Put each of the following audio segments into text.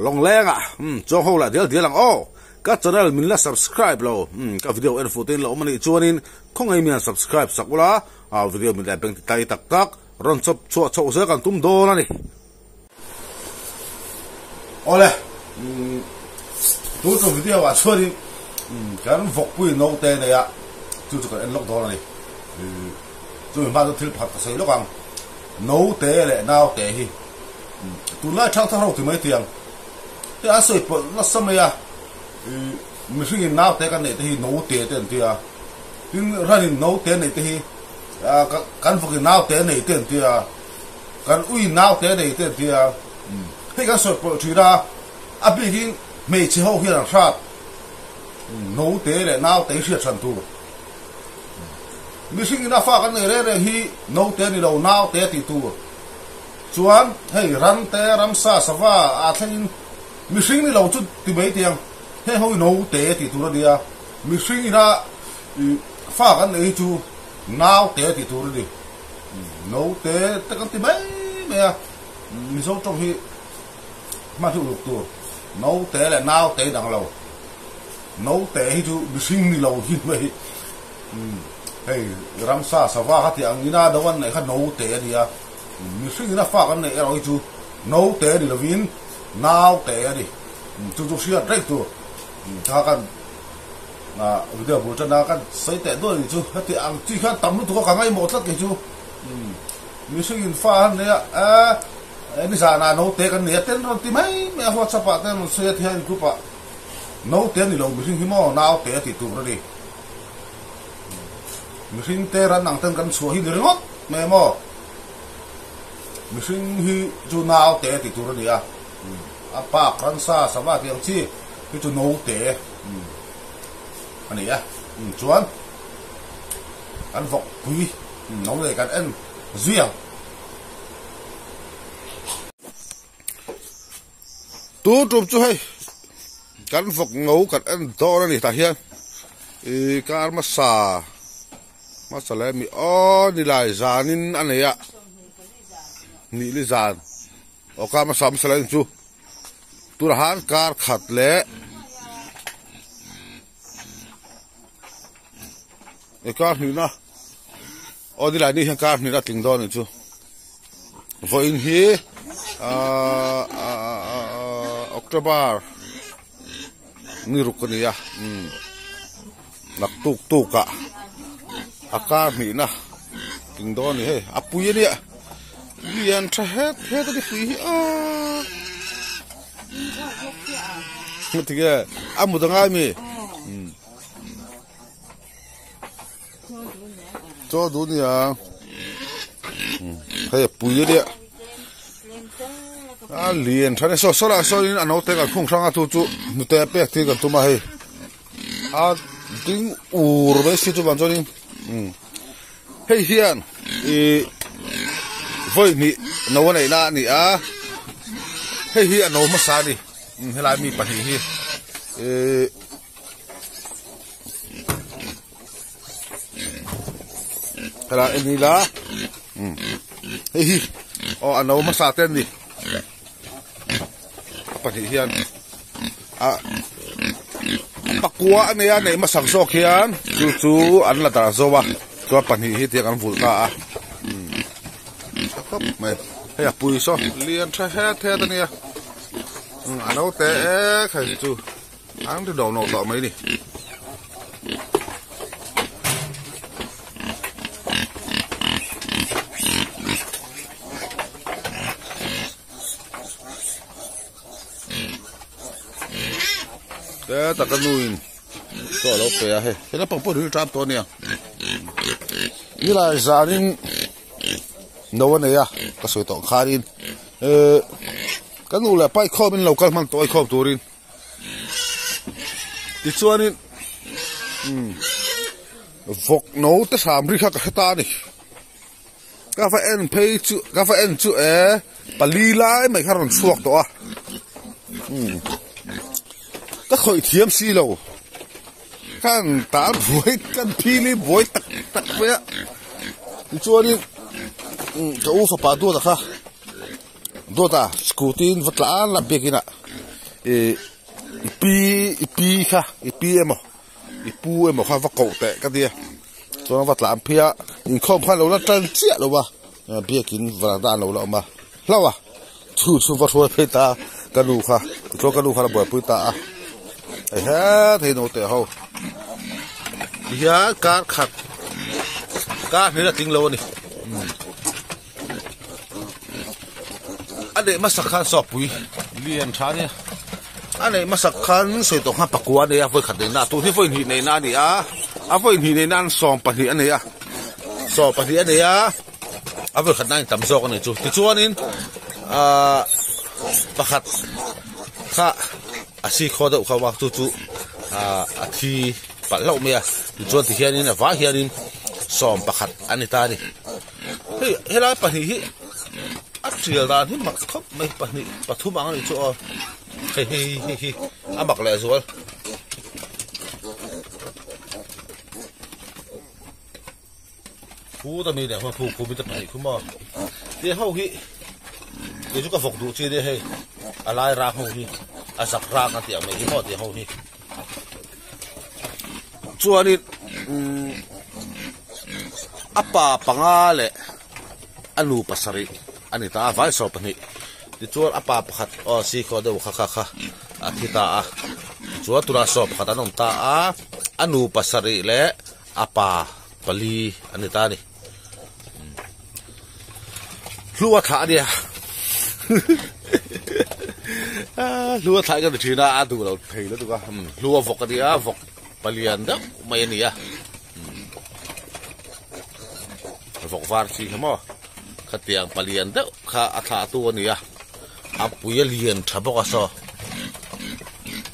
Lawngleng ah umm chuang ho lah dial dial ang aw. Ka channel min la subscribe lo umm ka video en fuh te in la awm anih chuanin khawngaih mian subscribe sak ula ah video min leh beng ti tai tak tak rawn chawp chhuah chhoh zel kan tum dawn a ni. Awle umm tun tum video ah chuanin umm kan vawkpui naute nei a chu chu kan en lawk dawn a ni. Chumi hma chu thil pakhat ka sawi lawk ang naute leh naute hi Tunlai thang thang ho ti mai tiang hei an sawi pawlh nasa mai a, ih mihringin naute kan neih te hi note te an ti a, tin ranin note neih te hi ah kan vawkin naute neih te an ti a, kan uiin naute neih te an ti a, hei kan sawi pawlh thin a, a bikin hmeichhe ho hian an hrat note leh naute hi hriat hran tur. Mihringin a fa kan neih reng reng hi note ni lo naute tih tur. Chuan hei ran te, ramsa, sava ah thlengin mihring ni lo chu ti mai tiang heng ho hi naute tih tur a nia, mihring ina fa kan neih hi chu naute tih tur a ni. Naute te kan ti mai mai a, Mizo tawng hi hman hi uluk tur, naute leh naute hi dang lo, naute hi chu mihring ni lo hi mai. Hei ramsa sava kha tih ang ina do an neih kha naute a nia. Mihring ina fa kan neih erawh hi chu naute ni lovin naute a ni. Chu chu hriat reng tur kha kan video bul tana kan sawi teh duai ni chu. Heti ang chi khan tam lutuk a ka ngaihmawh tlat kei chu. Mihring in fa han nei a e nizanah naute kan nei a ten rawn ti mai mai a WhatsApp ah te rawn sawi a thian group ah naute ni lo mihring hi maw naute a tih tur a ni. Mihring te ran ang ten kan chhuah hi ni ringawt mai maw? Mihring hi chu naute tih tur a ni a, a pak ransa sava tih ang chi hi chu naute a ni a, chuan kan vawk pui no leh kan en zui ang. Tu tum chu hei kan vawk ngo kan en dawn a ni tah hian ih kar hmasa hmasa leh mi aw ni lai zanin a nei a nih li zan aw kar hmasa hmasa leh chu tunah han kar khat leh kar hnihna aw ni lai ni hian kar hnihna a tling dawn a nih chu. Vawiin hi ahh October ni ruk a ni a umm naktuk tuk ah a kar hnihna tling dawn a ni hei a pui a nia lian tha het het a ni pui hi aaa tinge a mut a ngai mi umm Chaw duh nia hei a pui a nia a lian tha saw saw lah sawn in a naute kan khung hrang a chu chu hnute a pek tir kan tum a hei a ding ur mai si chu vang chuan in hei hian ih vawi hnih no a neih na a ni a hei hi a no hmasa a ni helai mi pahnih hi ih. Helai en ila hei hi aw a no hmasa te an ni a pahnih hian a pakua a nei a neih hmasak zawk hian chu chu an la darh zo a chuan pahnih hi tiang an vulh ta a tha khawp mai hei a pui saw lian tha het het a nia a no te ek hei chu. Ang ti do no tawh mai ni. Te taka nuin chaw lo pe a hei he naupang pawh ril tap tawh ania nilai zanin no a nei a ka sawi tawh khanin eh ka nu leh pa inkhawm in lo kal hman tawh a inkhawm turin. Tichuanin umm vawk no te hram ri kha ka hre ta a ni ka va en phei chu ka va en chu e pali lai mai kha rawn chhuak tawh a umm ka khawih thiam si lo khan tan buai kan phili buai tak tak mai a tichuanin umm ka u fapa duata kha duata scooty in va tlan la biakin ah. I pi i pi kha i pi emaw i pu emaw kha va koh teh ka tia chuan a va tlan phei a inkhawm khan lo la tan chiah lo a biakin varanda an lo la awm a hlauh a chu chu va hruai phei ta ka nu kha tichuan ka nu khan a buaipui ta a hei het hei naute ho tihian kar khat kar hnih a tling lo a ni. A neih hmasak khan sawpui lian tha ania a neih hmasak khan sawi tawh khan pakua a nei a vawi khat neihna tun hi vawi hnih neihna a ni a a vawi hnih neihna an sawm pahnih a nei a sawm pahnih a nei a a vawi khat na in tam zawk a ni chu tichuanin ahh pakhat kha a sikhaw deuh kha a awm a chu chu ahh a thi palh hlauh mai a tichuan tihianin a vai hianin sawm pakhat a ni ta a ni. Hei helai pahnih hi a tial dan hi mak khawp mai pahnih pathum ang a nih chu aw hei hei hei hi a mak leh zual. Khu ta mi leh khu khu mi te pahnih khu maw ti ho hi kei chu ka vawk duh chi nia hei a lai rang ho hi a zak rang a tih ang mai hi maw ti ho hi. Chuanin umm a pa panga leh a nu pasarih a ni ta a vai sawm pahnih tichuan a pa pakhat aw sikhaw deuh kha kha kha a thi ta a tichuan tunah sawm pakhat an awm ta a a nu pasarih leh a pa pali a ni ta a ni. Hlu a thlah a nia hlu a thlah hi ka ti thin a a duh lo thei lutuk a hlu a vawk a nia vawk palian deuh mai a ni a vawk var chi kha maw khatiang palian deuh kha a thlah tu a ni a a pui a lian tha bawk a saw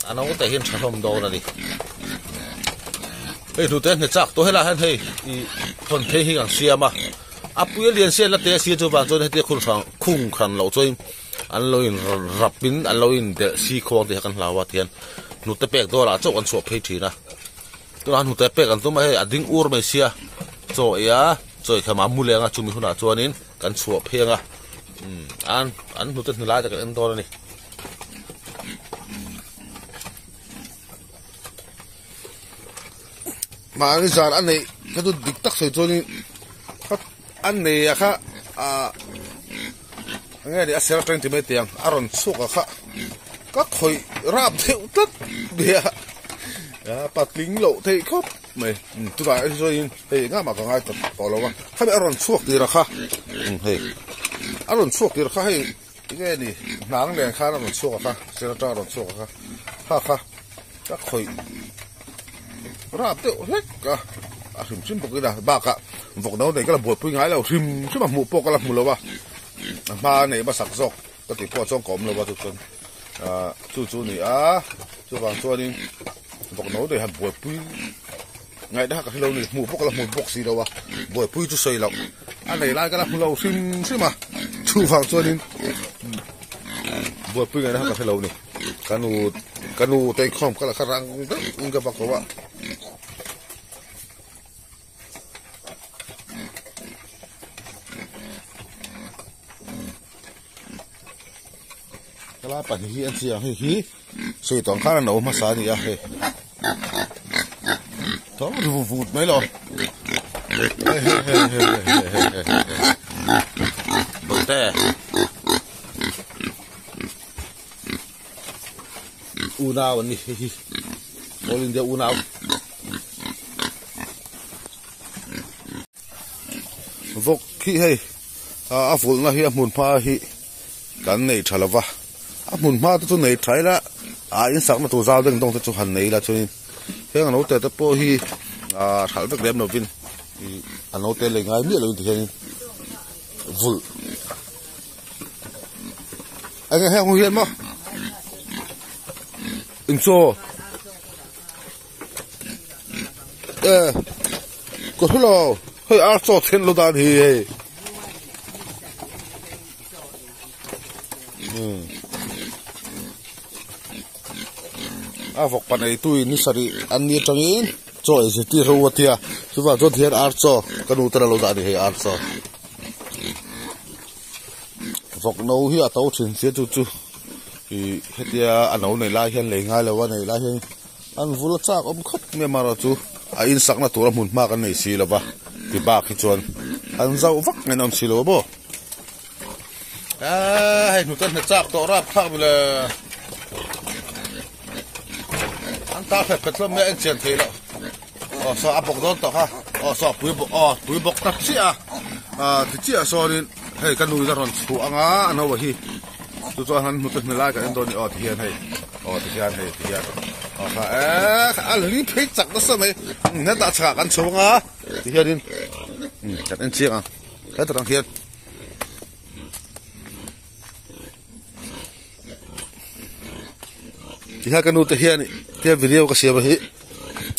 a naute hian tha hlawm dawn a ni hei hnute hne chak tawh helai hian hei ih thawn phei hi kan siam a a pui a lian sian la te a sia chuvang chuan hetia khun hrang khung hran loh chuan an lo in rap in an lo in delh si khawng tih kha kan hlau a tihian hnute pek dawrah ah chauh kan chhuah phei thin a tunah hnute pek an tum a hei a ding ur mai sia chaw ei a chaw ei khamah a mu leng a chumi hunah chuanin kan chhuah phei ang a umm an an hnute hnu lai te kan en dawn a ni. Mahni zan a neih ka chu dik tak sawi chuanin a nei a kha ah eng nge ni a ser atang ti mai teh ang a rawn chhuak a kha ka khawih rap deuh tlat mai a patling loh theih khawp mai chutah hi chuanin hei engah mah ka ngai ta tawh lo a khami a rawn chhuak tir a kha hei a rawn chhuak tir a kha hei eng nge ni hnang nen khan a rawn chhuak a kha ser atang a rawn chhuak a kha kha kha ka khawih rap deuh hlek a a hrim hrim bawk ila bakah vawk no nei ka la buaipui ngai lo hrim hrim a hmuh pawh ka la hmu lo a a hma nei hmasak zawk ka tih pawh chuan ka awm lo a chu chuan ah chu chu a ni a chuvang chuanin vawk no nei han buaipui ngaihna kha ka hre lo a ni hmuh pawh ka la hmu bawk si lo a buaipui chu sawi loh a nei lai ka la hmu lo hrim hrim a chuvang chuanin buaipui ngaihna kha ka hre lo a ni. Ka nu ka nu te inkhawm ka la kha rang deuh in ka va ko a. Helai pahnih hi an chiang hei hi sawi tawng khan an lo hmasa a ni a hei. Thawm ri vut vut mai lo. Hei hei hei hei hei hei hei hei. Bawihte. Unau an ni hei hi All India unau vawk hi hei a vulhna hi a hmun hma hi kan nei tha lova a hmun hma te chu nei tha ila a in sakna tur zau deng dawng te chu han nei ila chuanin heng a note te pawh hi ah hralh vek lem lovin ih a note lei ngai miah lovin tihianin vulh. Enge heng ho hian maw in chaw e ka hre lo hei ar chaw then lo dan hi hei a vawk pa nei tu in ni sarih an ni atangin chaw ei zirtir ho a tia chuvang chuan tihian ar chaw ka nu ten a lo dah a ni hei ar chaw. Vawk no hi a to thin sia chu chu Ih hetia a no nei lai hian lei ngai lo a nei lai hian an vul a chak awm khawp mai amaherawh chu a insakna tura hmun hma kan nei si lo va ti bak hi chuan an zauh vak ngaih na awm si lo a maw eee hei hnute hne chak tawh rap thlak mile an ta phet phet hlawm mai a enchian theih loh aw saw a bawk dawn tawh kha aw saw a pui bawk aw pui bawk ta chiah a ah ti chiah sawnin hei ka nu in a rawn chhuah anga a no a hi chu chuan han hnute hne lai kan en dawn a ni aw ti hian hei aw ti hian hei ti hian aw kha eee a li phei chak nasa mai hetah chhakah kan chho anga ti hianin kan en chiang ang hetah tang hian. Tihian ka nu te hian tihian video ka siam a hi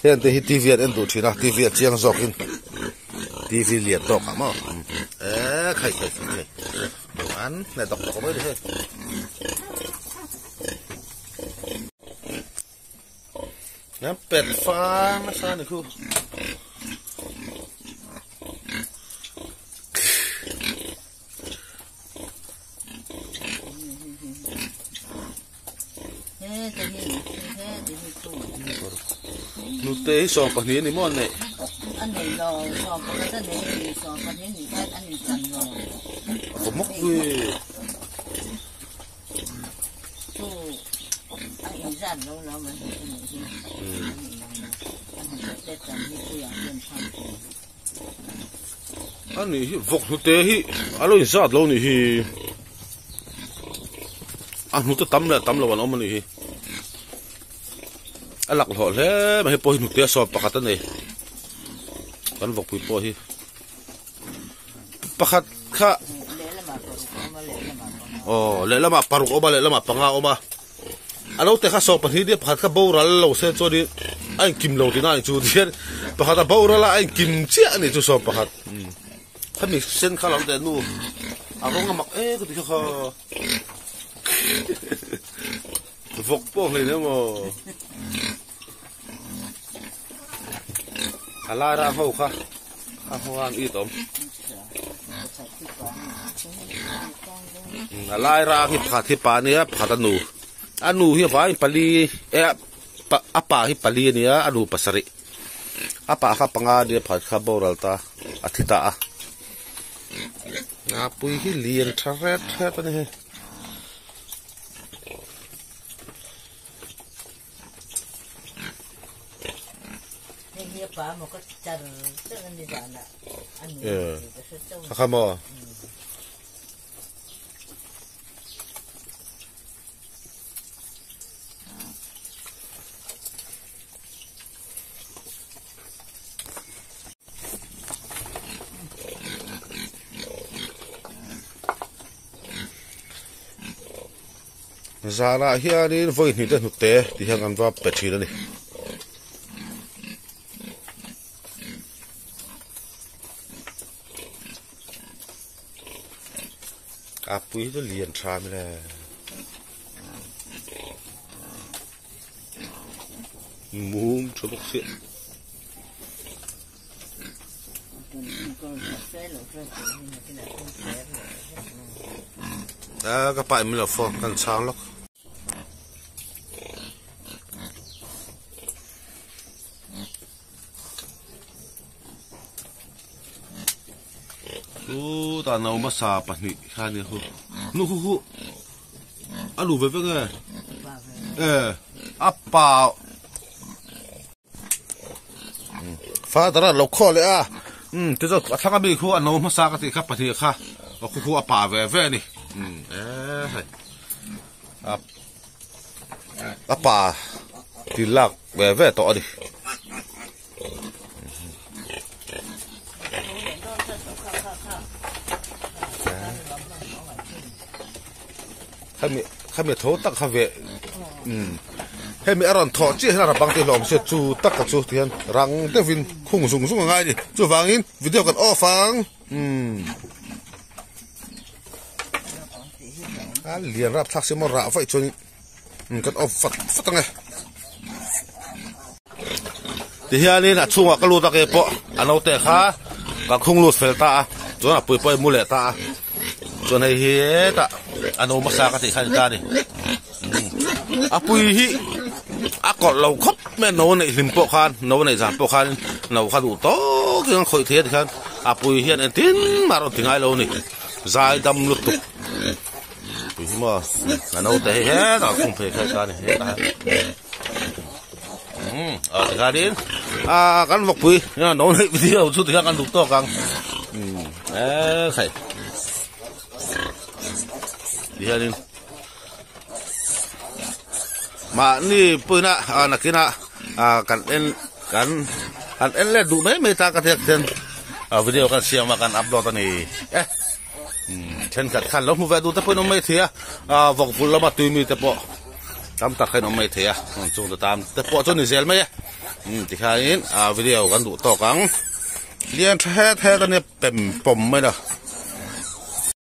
heng te hi tv an en duh thin a tv a chiang zawk in tv lian tawk ah maw eee khai khai khai khai an hneh dawk dawk mai ni hei. An pet fang nasa a ni khu. Hnute hi 12 a ni maw an neih? A nei lo, 11 a nei a ni, 12 nih khan an inchan lo. A va mawk ve. Chu a inzat lo lo mai hi a nih hi. A hnute te chan hi puiah chuan phang thin. A nih hi vawk hnute hi a lo inzat lo nih hi a hnute tam leh tam lo an awm a nih hi a laklawh hle mai hei pawh hi hnute a sawm pakhat a nei kan vawkpui pawh hi pakhat kha aw lehlamah paruk a awm a lehlamah panga a awm a. A lo te kha 12 nia pakhat kha boral lo se chuanin a inkim lo tina a inchu hian pakhat a boral a a inkim chiah a nih chu 11 khami sen kha lo teh nu a rawng a mak em ka ti kha kha vawk pawh hlein emaw a lai rang ho kha a ho an it awm a lai rang hi pakhat hi pa ania pakhat a nu a nu hi vai pali e a pa hi pali ania a nu pasarih a pa kha panga ania pakhat kha boral ta a thi ta a a pui hi lian tha ret ret ani hei. Kha kha maw? Zanah hianin vawi hnih te hnute ti hian kan va pe thin a ni. A pui hi chu lian tha a mile. Mum tha bawk si. A ka pa in min lo phone kan chhang lawk. Chutah no hmasa pahnih kha a nia hu nu hu hu a lu ve vek e e a pa Father a lo khaw leh a umm tichuan a thlang ami khu a no hmasa ka tih kha pahnih kha a khu khu a pa ve ve a ni umm eee hei a a pa ti lak ve ve tawh a ni. Khami khami tho tak kha ve umm hemi a rawn thawh chiah hian a bang te hlawm se chu taka chu tihian rang deuhin khung zung zung a ngai a ni chuvangin video kan off ang umm a lian rapthlak si maw rah vaih chuan in kan off vat vat ang e tihianin a chhungah ka lut a ke pawh a naute kha ka khung lut fel ta a chuan a pui pawh a mu leh ta a chuan hei hi hetah a no hmasa ka tih kha a ni ta a ni. A pui hi a kawlh lo khawp mai a, no a neih hlim pawh khan, no a neih zan pawh khan no kha duh tawk in an khawih thei a tikhian a pui hian engtin mah a rawn ti ngai lo a ni, zai dam lutuk. Pui hi maw a naute hei hetah a khung phei kha ta a ni hetah hian umm a tikhanin ah kan vawkpui no neih video chu tikhian kan duh tawk ang umm ekhai tihianin mahni pawhin a nakinah ah kan en kan han en let duh mai mai ta ka tiak hian video kan siam a kan upload a ni e. Thenkhat khan lo hmu ve duh te pawhin awm mai thei a, ah vawk vul lama tui mi te pawh tam tak khan awm mai thei a, chung te tan te pawh chu ni zel mai e. Tikhianin ah video kan duh tawk ang, lian tha het het a nia pem pawm mai la.